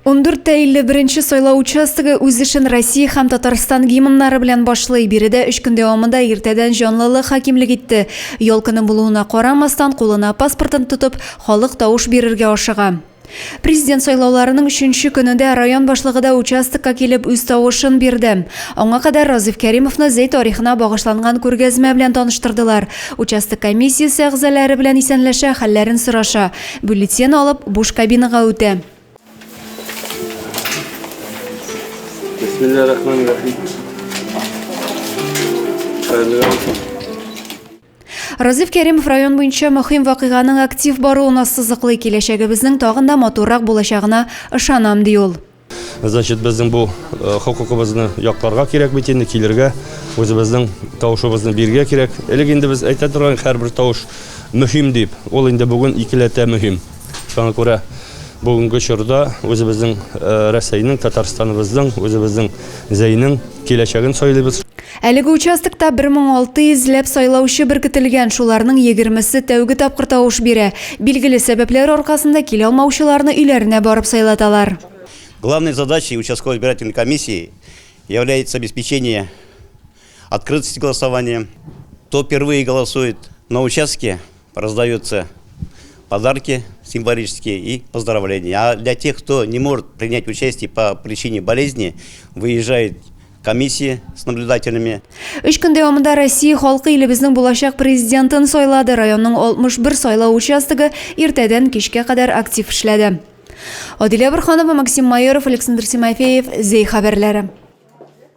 14 тә 51 нче сайлау участогы үз эшен Россия һәм Татарстан гимннары белән башлый. Биредә 3 көн дәвамында иртәдән җанлылык хакимлек итте. Ял көне булуына карамастан, кулына паспортын тотып, халык тавыш бирергә ашыга. Президент сайлауларының өченче көнендә район башлыгы да участокка килеп үз тавышын бирде. Аңа кадәр Разиф Кәримовны Зәй тарихына багышланган күргәзмә белән таныштырдылар. Участок комиссиясе әгъзалары белән исәнләшә, хәлләрен сораша. Бюллетень алып, буш кабинага үтә. Бисмиллахиррахманиррахим. Хәерле булсын. Разиф Кәримов район буенча мөһим вакыйганың актив баруын ассызыклый. Киләчәгебезнең тагын да матуррак булачагына ышанам, ди ул. Значит, безнең бу э, хокукыбызны якларга кирәк бит инде, килергә, үзебезнең тавышыбызны бирергә кирәк. Элек инде без әйтә торган һәрбер тавыш мөһим дип, ул инде бүген икеләтә мөһим. Шуңа күрә бүгенге чорда үзебезнең э, Рәсәйнең, Татарстаныбызның, үзебезнең Зәйнең киләчәген сайлыйбыз. Әлеге участокта 1600 ләп сайлаучы беркетелгән, шуларның 20-се тәүге тапкыр тавыш бирә. Билгеле сәбәпләр аркасында килә алмаучыларны өйләренә барып сайлаталар. Главной задачей участковой избирательной комиссии является обеспечение открытости голосования. Кто впервые голосует на участке, раздаются подарки символические и поздравления. А для тех, кто не может принять участие по причине болезни, выезжает комиссия с наблюдателями. 3 көн дәвамында Россия халкы илебезнең булачак президентын сайлады. Районның 61 сайлау участогы иртәдән кичкә кадәр актив эшләде. Адилә Борханова, Максим Майоров, Александр Тимофеев, Зәй хәбәрләре.